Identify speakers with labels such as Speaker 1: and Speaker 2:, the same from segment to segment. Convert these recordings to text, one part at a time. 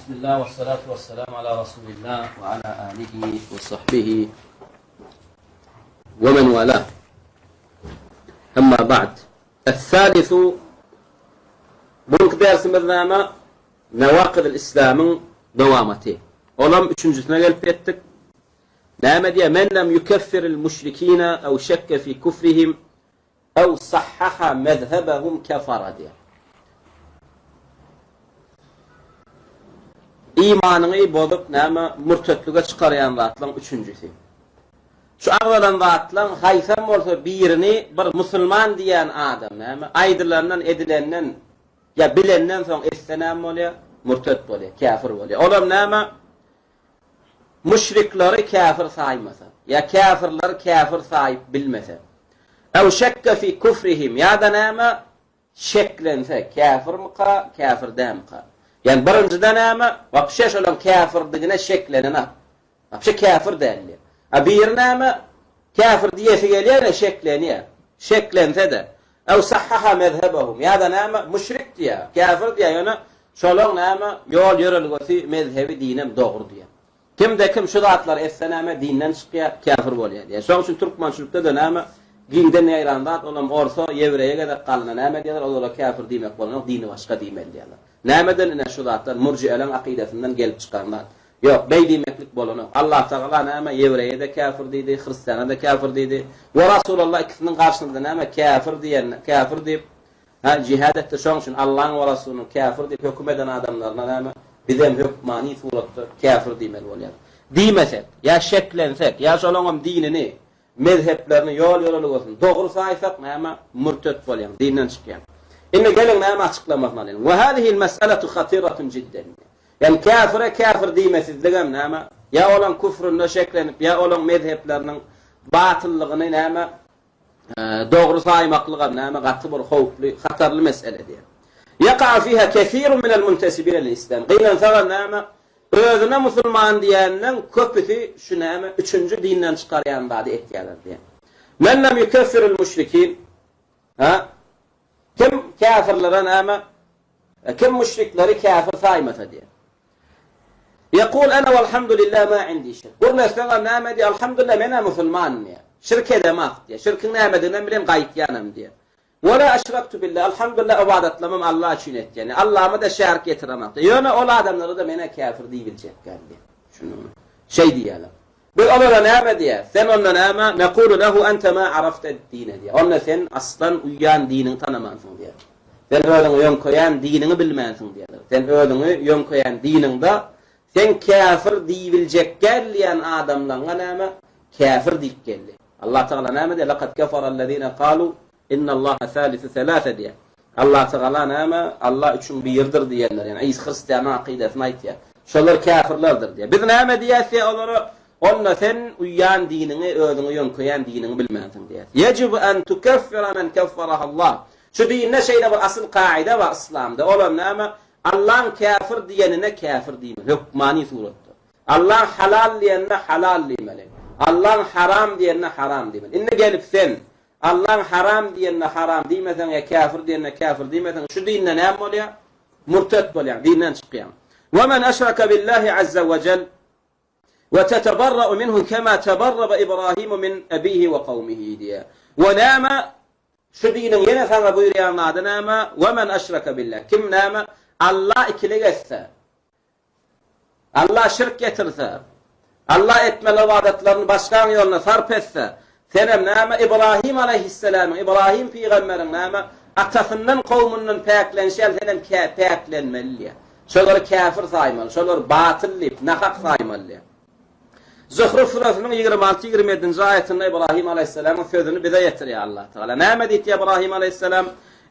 Speaker 1: Bismillah we salatu we salam ala Rasulillah we ala alihi we sahbihi we men wala. Emma ba'd. Es-salisu Bugünkü dersimiz näme? Nawakidil İslamyň dowamaty. Olam üçünjisine gelip ýetdik. Näme diýýär? Men lem yukeffiril müşrikina ew şekke fi kufrihim Ew sahhaha mezhebehum kefara diýýär. Imanyňy bozup näme mürtetlige çykarýan zatlaryň üçünjisi. Şu agzalan zatlaryň haýsam bolsa birini bir musulman diýýän adam näme aýdylandan edilenden ýa bilenden soň etse näme bolýar? Mürtet bolýar, käfir bolýar. Olam näme? Müşrikleri käfir saýmasa, ýa käfirleri käfir saýyp bilmese, ew şekke fi kufrihim, ýa-da näme, şeklense, käfirmika, käfir dälmika? Ýagny birinjide näme, wapşe şolaň käfirdigine şeklenenak. Wapşe käfir däl diýýär. A biri näme, käfir diýesi gelýär, ýöne şeklenýär. Şeklense-de, Ew sahhaha mezhebehum, ýa-da näme, müşrik diýýär, käfir diýýär, ýöne şolaň näme, ýol-ýörelgesi, mezhebi, dinem dogry diýýär. Kimde-kim şu zatlary etse näme, dinden çykýar, käfir bolýar diýýär. Şonuň üçin türkmençilikde-de näme, giňden ýaýran zat, olam orsa, ýewreýe gezek galanda näme diýýärler, olara käfir diýmek bolanok, dini başga diýmeli diýýärler. Nämeden ine şu zatlar, murjieleň akydasyndan gelip çykan zat. Ýok, beý diýmeklik bolanok. Allatagala näme, ýewreýe-de käfir diýdi, hristiana-da käfir diýdi. We Rasulalla ikisiniň garşysynda näme, käfir diýen, käfir diýip, hä, jihad etdi. Şoň üçin Allaň we Rasulynyň käfir diýip höküm eden adamlaryna näme, bizem hökmany suratda käfir diýmeli bolýarys. Diýmesek, ýa şeklensek, ýa şolaňam dinini, mezheplerini, ýol-ýörelgesini dogry saýsak, näme, mürtet bolýaň, dinden çykýaň. Indi geliň näme açyklamasyny alyň. We hazihil mes'eletu hatiratun jidden. Ýagny käfire käfir diýmesizligem näme, ýa olaň küfründe şeklenip, ýa olaň mezhepleriniň batyllygyny näme, dogry saýmaklygam näme, gaty bir howply, hatarly mesele diýýär. Ýaka fiha kesirun minel muntesibine lil islam. Gynansagam näme, Özüne musulman diýenleň köpüsi şu näme üçünji dinden çykarýan zady etýärler diýen. Men lem ýukeffiril müşrikin Ha? Kim käfirlere näme? E, kim müşrikleri käfir saýmasa diýen. Ýekul ene welhamdulillah ma indi şirk. Gürleseňem näme diýär? Alhamdulillah men-ä musulman diýär. Şirk edemak diýär. Şirkiň nämediginem bilen gaýtýanam diýär. Wela eşrektu billah, Alhamdulillah ybadatlamam Allah üçin etýän. Ýa Allahma-da şärik getiremak. Ýöne ol adamlara-da men-ä käfir diýibiljekgän diýýär. Düşündiňmi? Şeý diýýärler. Biz olara näme diýýäs? Sen onda näme? Nekulu lehu ente ma arafte dine diýýär. Onda sen aslan uýýan diniňi tanamansyň diýýär. Sen özüňi ýöňkeýän diniňi bilmänsiň diýýärler. Sen özüňi ýöňkeýän diniňde sen käfir diýibiljekgän diýýän adamlaňa näme? Käfir diýip geldi. Allah Tagala näme diýýär? Lekad keferellezine kalu innallaha salisu selase diýýär. Allah Tagala näme? Allah üçüň biridir diýenler, ýagny Isa hristianyň akydasyny aýtýar. Şolar käfirlerdir diýýär. Biz näme diýýäs diýýär olara? Onda sen uýýan diniňi, özüňi ýöňkeýän diniňi bilmänsiň diýýär. Ýejibu an tukeffira men kefferahallah. Şu dinde şeýle bir asyl kaida bar yslamda. Olam näme? Allaň käfir diýenine käfir diýmeli, hökmany suratda. Allaň halal diýenine halal diýmeli. Allaň haram diýenine haram diýmeli. Indi gelip sen Allaň haram diýenine haram diýmeseň ýa käfir diýenine käfir diýmeseň şu dinde näme bolýar? Murtet bolýaň, dinden çykýaň. Ve men eşreke billahi azze ve cel ve teteberra'u minhu kema teberraba Ibrahimu min abihi ve kavmihi diýýär. We näme? Şu diniň ýene saňa buýurýan zady näme? Ve men eşreke billah. Kim näme? Alla ikilik etse, Alla şirk getirse, Alla etmeli ybadatlaryny başgaň ýoluna sarp etse, senem näme Ibrahim alaýhyssalamyň, Ibrahim pygamberiň näme atasyndan, kowmundan päklenişi ýaly senem päklenmeli diýýär. Şolary käfir saýmaly, şolary batyl diýip, nahak saýmaly diýýär. Zuhruf surasynyň 26, 27-nji aýatynda Ibrahim alaýhyssalamyň sözüni bize ýetirýär Allah Tagala. Näme diýdi Ibrahim alaýhyssalam?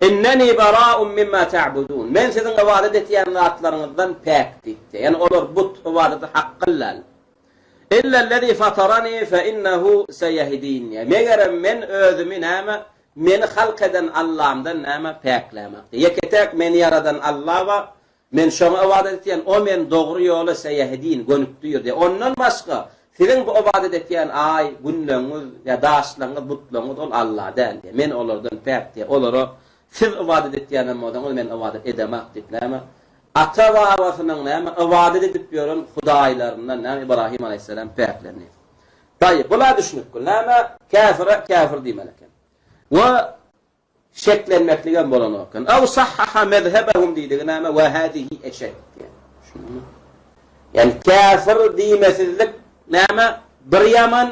Speaker 1: Inneni bara'un mimma ta'budun. Men siziň ybadat etýän zatlaryňyzdan päk diýdi. Ýagny olar but ybadaty hakgyl däl. Illellezî fatarani fe innehu seyehdin. Megerem men özümi näme meni halk eden Allamdan näme päklämek. Ýeke-täk meni ýaradan Alla bar. Men şoňa ybadat etýän, O meni dogry ýola seýehdin, gönükdir diýýär. Ondan başga, siziň bu ybadat etýän aý, günleňiz, ýa daşlaryňyz, butlaryňyz ol Alla däl diýýär. Men olardan päk diýýär. Olara siz ybadat etýänem bolsaňyz, men ybadat edemak diýip näme? Ata-babasynyň näme ybadat edip ýören hudaýlaryndan näme Ybrahym alaýhyssalam päklendi. Taýyp, bula düşnükli. Näme käfire käfir diýmeli eken. We şeklenmekligem bolanok eken. Aw sahhaha mezhebehum diýdigi näme? We hadihi eşed diýýär. Düşündiňmi? Ýani käfir diýmesizlik näme? Bir ýaman,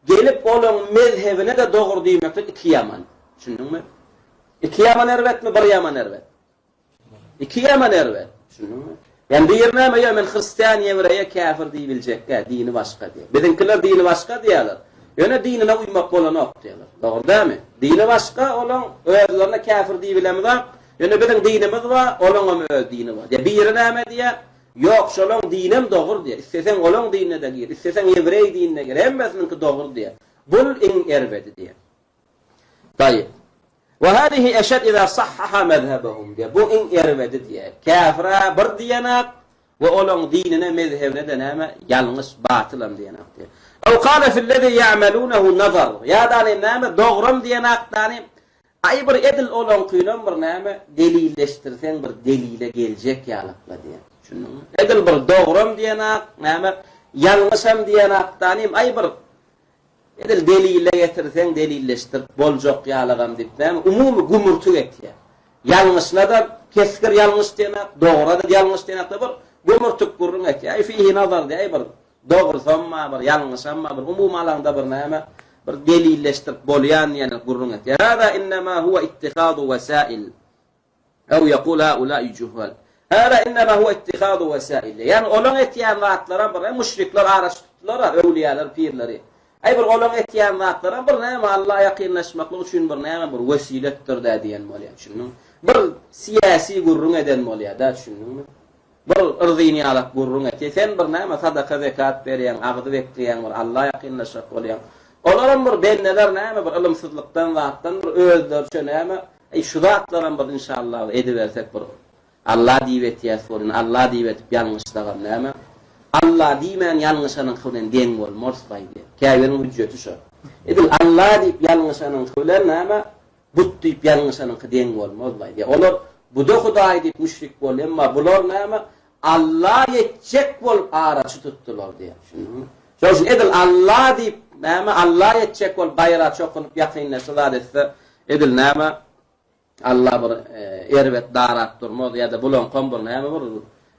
Speaker 1: gelip olaň mezhebine-de dogry diýmeklik iki ýaman. Düşündiňmi? Iki ýaman erbetmi, bir ýaman erbet? Iki ýaman erbet. Düşündiňmi? Ýani biri näme, ýa men hristian ýewreýe käfir diýibiljekkä, dini başga diýýär. Biziňkiler dini başga diýýärler. Ýöne dinine uýmak bolanok diýýärler. Dogry dälmi? Dini başga, olaň özlerine käfir diýibilemizok. Ýöne biziň dinimiz bar, olaňam öz dini bar. Diýýär. Biri näme diýýär? Ýok, şolaň dinem dogry diýýär. Isleseň olaň dinine-de gir, isleseň ýewreý dinine gir, hemmesiniňki dogry diýýär. Bul iň erbedi diýýär. Taýyp. Wa hadihi eşed iza sahhaha mezhebehum diýýär. Bu iň erbedi diýýär. Käfire bir diýenak we olaň dinine, mezhebine-de näme? Ýalňyş, batylam diýenak diýýär. Ew kale fillezi ýa'melunehu nazar. Ýa-da näme? Dogram diýenak dany. Aý bir edil olaňkynam bir näme delilleşdirseň bir delile geljek ýalakla diýýär. Düşündiňmi? Edil bir dogram diýenak, näme? Ýalňyşam diýenak danym. Aý bir Edil delile getirseň delilleşdirip boljak ýalagam diýip näme umumy gümürtik etýär. Ýalňyşyna-da kesgir ýalňyş diýenak, dogra-da ýalňyş diýenak-da bir gümürtik gürrüň etýär. Aý fihi nazar diýýär, aý bir dogrusam bar, bir ýalňyşam bar, bir umumy alaňda bir näme bir delilleşdirip bolýan diýen gürrüň etýär. Hada innema huwa ittihadu wesail. Ew ýekul haulai juhal. Hada innema huwa ittihadu wesail. Ýagny olaň etýän zatlaram bir müşrikler araç tutdular-a, öwlüýäler, pirleri. Aý bir olaň etýän zatlaram bir näme Alla ýakynlaşmaklyk üçin bir näme bir wesiletdir-dä diýen bolýar, düşündiňmi? Bir syýasy gürrüň eden bolýar-da, düşündiňmi? Bir yrzyn ýalak gürrüň etýär. Sen bir näme sadaka zekat berýäň, agzy bekleýäň, bir Alla ýakynlaşjak bolýaň. Olaram bir bendeler näme bir ylymsyzlykdan zatdan bir özleriçe näme Eý şu zatlaram bir inşallah bir edibersek bir Alla diýip etýäs welin Alla diýip edip ýalňyşsagam näme? Alla diýmän ýalňyşanyňky bilen deň bolmarys baý diýýär. Käbiriň hüjjeti şo. Edil Alla diýip ýalňyşanyňky bilen näme but diýip ýalňyşanyňky deň bolmaz baý diýýär. Olar buda hudaý diýip müşrik boldy emma bular näme Alla ýetjek bolup araçy tutdular diýýär. Düşündiňmi? Şonuň üçin edil Alla diýip näme Alla ýetjek bolup gaýra çokunyp ýakynlaşsa zat etse Edil näme Alla bir erbet darap durmaz ýa-da bulaňkam bir näme bir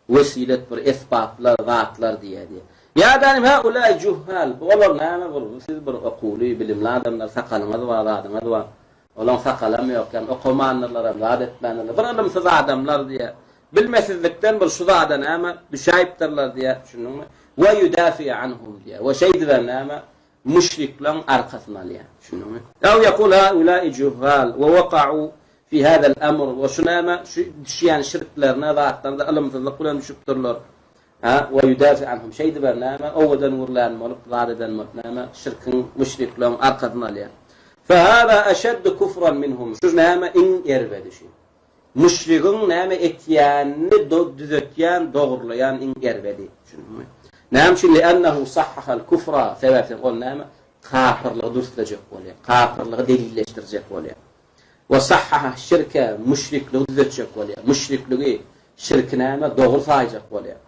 Speaker 1: wesilet bir esbaplar zatlar diýýär diýýär. Ýa-da hä ulai juhal olar näme bir siz bir okuwly bilimli adamlar sakalyňyz bar zadyňyz bar. Olaň sakalam ýok ýa okamandyrlaram zat etmändirler. Bir ylymsyz adamlar diýýär. Bilmesizlikden bir şu zada näme düşäýipdirler diýýär. Düşündiňmi? We yudafi anhum diýýär. We şeýdibem näme müşrikleň arkasyny alýar. Düşündiňmi? Ew ýekul haulai juhal we waka'u fi hazal amr we şu näme şu düşýän şirklerine zatlarynda ylymsyzlyk bilen düşüpdirler. Ha we yudafi anhum şeýdibem näme owadan gürlän bolup zat eden bolup näme şirkiň müşrikleň arkasyny alýar. Fe hada eşeddu kufran minhum şu näme iň erbedi şu. Müşrigiň näme etýänini düzetýän, dogrulaýan iň erbedi. Düşündiňmi? Näme üçin? Li'ennehu sahhahal kufra, sebäpden ol näme? Kapyrlygy dürslejek bolýar. Kapyrlygy delilleşdirjek bolýar. We sahhaha şirke, müşrikligi düzetjek bolýar. Müşrikligi, şirki näme? Dogry saýjak bolýar.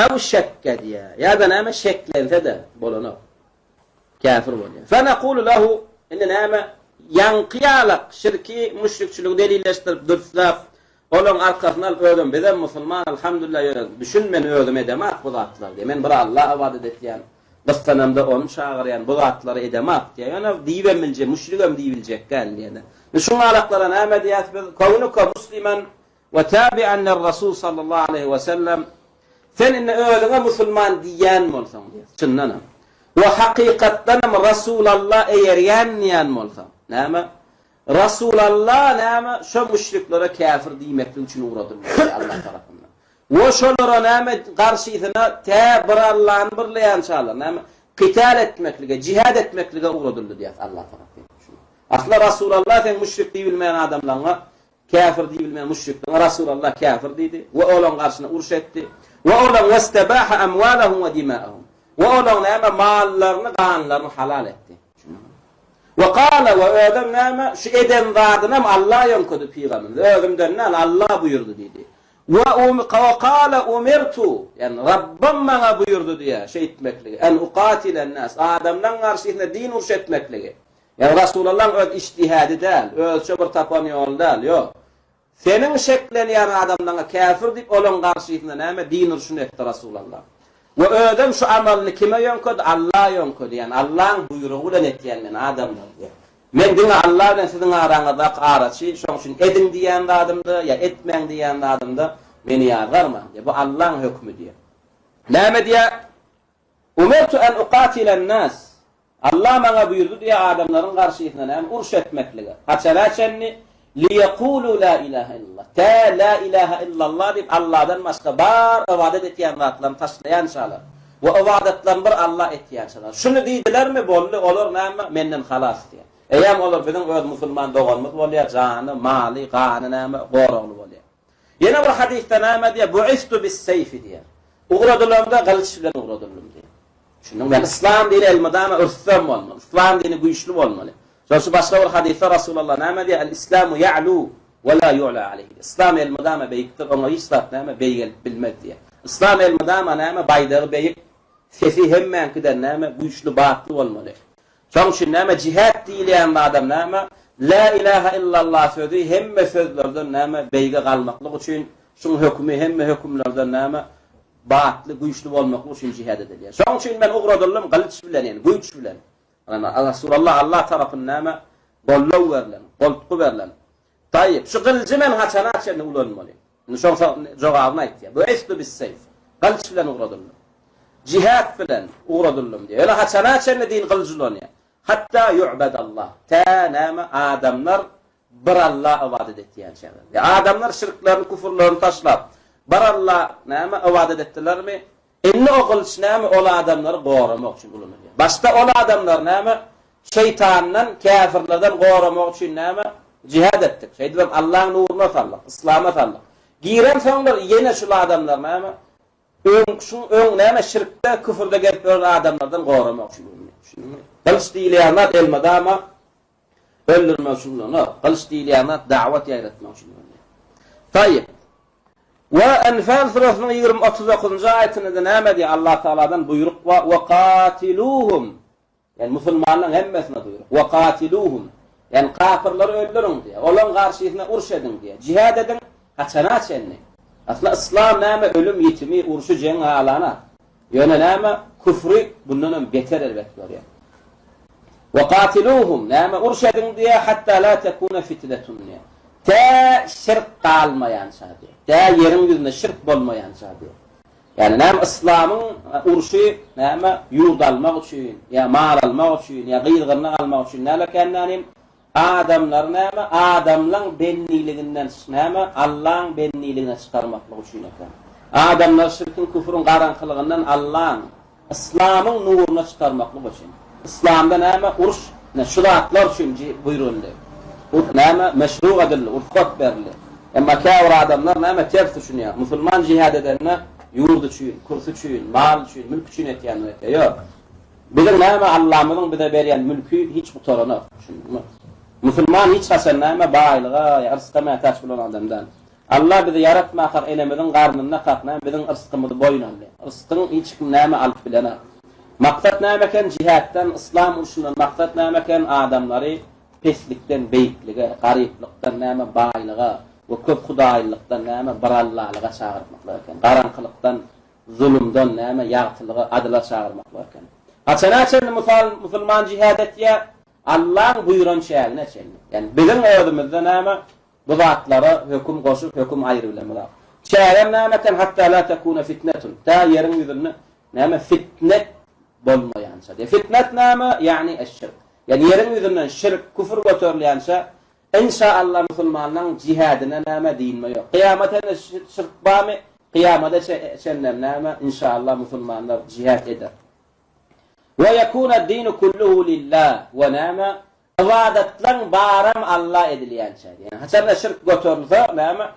Speaker 1: Ew şekke diýýär. Ýa-da näme? Şeklense-de bolanok. Käfir bolýar. Fenekulu lehu, indi näme, ýaňky ýalak şirki, müşrikçiligi delilleşdirip, dürsläp, olaň arkasyny alyp, özem bizem musulman, alhamdulillah, ýöne düşün men özüm edemak bu zatlary diýýär. Men bir Alla ybadat etýän, gyssanamda ony çagyrýan, bu zatlary edemak diýýär. Ýöne diýibem biljek, müşrigem diýibiljek däl diýýär. Indi şuň ýalaklara näme diýýäs biz? Kownuka muslimen We tabi'an lir-Rasul sallallahu aleýhi we sellem, Sen indi özüňe musulman diýýän bolsaň diýýär, çyndanam. We hakykatdanam Rasulalla eýerýän diýýän bolsaň, näme? Rasulalla näme? Şo müşriklere käfir diýmeklik üçin ugradyldy diýýär Allah tarapyndan. We şolara näme garşysyna tä bir Allany birleýänçalar näme? Kital etmeklige, jihad etmeklige ugradyldy diýýär Allah tarapyndan. Asla Rasulalla sen müşrik diýibilmeýän adamlaryňa Käfir diýilmeýän müşriklere Rasulalla käfir diýdi we olaň garşyna uruş etdi. We olaň westebaha amwalahum we dimaahum. We olaň näme mallaryny, ganlaryny halal etdi. We kala we özem näme şu eden zadynam Alla ýöňkedi pygamberimiz. Özümden däl, Alla buýurdy diýdi. Wa wa kala umirtu, ýagny Rabbym maňa buýurdy diýýär şeýtmekligi, en ukatilen nas, adamlaryň garşysyna din uruş etmekligi. Ýagny Rasulallaň öz ijtihady däl, özçe bir tapan ýoly däl, ýok. Seniň şeklenýän adamlaňa käfir diýip olaň garşysyna näme din urşuny etdi Rasulalla. We özem şu amalyny kime ýöňkedi? Alla ýöňkedi, ýagny Allaň buýrugy bilen etýän men adamlar diýýär. Men diňe Alla bilen siziň araňyzdaky araçy, şoň üçin ediň diýýän zadymda ýa etmäň diýýän zadymda meni ýazgarmaň diýýär. Bu Allaň hökümi diýýär. Näme diýýär? Umirtu en uqatilen-nas. Allah maňa buýurdy diýýär adamlaryň garşysyna näme uruş etmeklige. Haçana çenli? Liýekulu la ilaha illallah. Tä la ilaha illallah diýip Allahdan başga bar ybadat etýän zatlaryny taşlaýançalar we ybadatlaryny bir Allah etýänçalar. Şuny diýdilermi boldy olar näme menden halas diýýär. Eýýäm olar biziň öz musulman doganymyz bolýar, jany, maly, gany näme goragly bolýar. Ýene bir hadysda näme diýýär? Buistu bis-seýfi diýýär. Ugradylamda gylyç bilen ugradyldym diýýär. Şunuň bilen yslam dini elmydama rüstem bolmaly. Yslam dini güýçli bolmaly. Şonuň üçin başga bir hadysda Rasulullah näme diýýär? El-islamu ya'lu we la yu'la aleyhi. Yslam elmydama beýikdir, oňa hiç zat näme beýgelip bilmez diýýär. Yslam elmydama näme baýdagy beýik, sesi hemmäňkiden näme güýçli, batly bolmaly. Şonuň üçin näme jihad diýilýän zadam näme? La ilaha illallah sözi hemme sözlerden näme beýige galmaklyk üçin, şuň hökümi hemme hökümlerden näme batly, güýçli bolmaklyk üçin jihad edilýär. Şonuň üçin men ugradyldym gylyç bilen, ýagny güýç bilen. Resulallah Allah tarapyn näme goldaw berlen, goltgy berlen. Taýyp, şu gylyjy men haçana çenli ulanmaly? Indi şoň jogabyny aýtýar. Buistu bis-seýf. Gylyç bilen ugradyldym. Jihad bilen ugradyldym diýýär. Ýöne haçana çenli din gylyjy ulanýar? Hatta yu'badallah. Tä näme adamlar bir Alla ybadat etýänçäler. Ýa adamlar şirklerini, küfürlerini taşlap, bir Alla näme ybadat etdilermi? Indi o gylyç näme ol adamlary goramak üçin ulanylýar. Başda ol adamlar näme şeýtandan, käfirlerden goramak üçin näme jihad etdik. Şeýdibem Allaň nuruna saldyk, yslama saldyk. Girensoňlar ýene şul adamlar näme öň şuň öň näme şirkde, küfürde gezip ýören adamlardan goramak üçin ulanylýar. Düşündiňmi? Gylyç diýilýän zat elmydama öldürmek üçin ulanylýar. Gylyç diýilýän zat dawat ýaýratmak üçin ulanylýar. Taýyp. We Enfal surasynyň 20 39-njy aýatynda näme diýýär? Allah Taaladan buýruk bar, "Wa qatiluhum." Ýani musulmanlaryň hemmesine buýruk. "Wa qatiluhum." Ýani kafirleri öldüriň diýýär. Olaryň garşysyna uruş ediň diýýär. Jihad ediň haçana çenli? Asla yslam näme ölüm ýitimi, urşy jeňi halana. Ýöne näme, küfri bundan hem beter erbet görýär. Wa qatiluhum, näme uruş ediň diýýär, hatta la tekuna fitnetun diýýär. Tä şirk galmaýança diýýär. Tä ýeriň ýüzünde şirk bolmaýança diýýär. Ýagny näme yslamyň urşy näme ýurt almak üçin, ýa mal almak üçin, ýa gyz-gyrnak almak üçin däl eken nänim, Adamlary näme, adamlaň bendiliginden näme, Allaň bendiligine çykarmaklyk üçin eken. Adamlary şirkiň, küfrüň garaňkylygyndan Allaň, Yslamyň nuruna çykarmaklyk üçin. Yslamda näme, uruş, ine, şu zatlar üçin buýruldy. Näme, meşrug edildi, rugsat berildi. Emma käbir adamlar näme, ters düşünýär. Musulman jihad edende ýurt üçin, kürsi üçin, mal üçin, mülk üçin etýändir öýtýär. Ýok. Biziň näme Allamyzyň bize berýän mülki hiç gutaranok. Düşündiňmi? Musulman hiç haçan näme baýlyga ýa yrsga mätäç bolan adam däl. Alla bizi ýaratmakak enemiziň garnyndakak näme biziň yrsgymyzy boýun aldy. Yrsgyň hiç kim näme alyp bilenok. Maksat näme eken jihatdan, yslam urşundan maksat näme eken adamlary peslikden beýiklige, garyplykdan näme baýlyga we köp hudaýlylykdan näme bir Allalyga çagyrtmaklyk eken. Garaňkylykdan Zulumdan näme ýagtylyga, adyla çagyrmaklyk eken. Haçana çenli mysal musulman jihad etýär? Allaň buýran çägine çenli. Ýagny biziň özümizde näme bu zatlara höküm goşup, höküm aýrybilemizok. Çägem näme eken? Hatta la tekune fitnetun. Tä ýeriň ýüzünde näme fitnet bolmaýança. Diýär. Fitnet näme? Ýagny eş-şirk. Ýagny ýeriň ýüzünden şirk, küfür göterilýänçä Inşa Allah musulmanlaň jihadine näme dynma ýok. Kyýamata çenli şirk barmy? Kyýamada çenlem näme inşa Allah musulmanlar jihad eder. We yekuna dinu kulluhu lillah we näme ybadatlaň baram Allah edilýänçä. Ýani haçanda şirk göterilse näme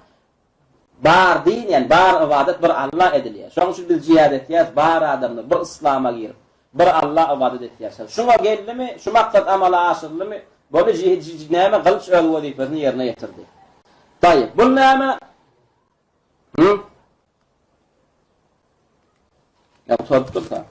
Speaker 1: Bar din, ýagny bar ybadat bir Alla edilýär. Şonuň üçin biz jihad etýäris, bar adamlar bir yslama girip, bir Alla ybadat etýär. Şuňa geldimi, şu maksat amala aşyryldymy, boldy näme gylyç öz wezipesini ýerine ýetirdi. Taýyp, bul näme? Hı? Ýa gutaryp dursa.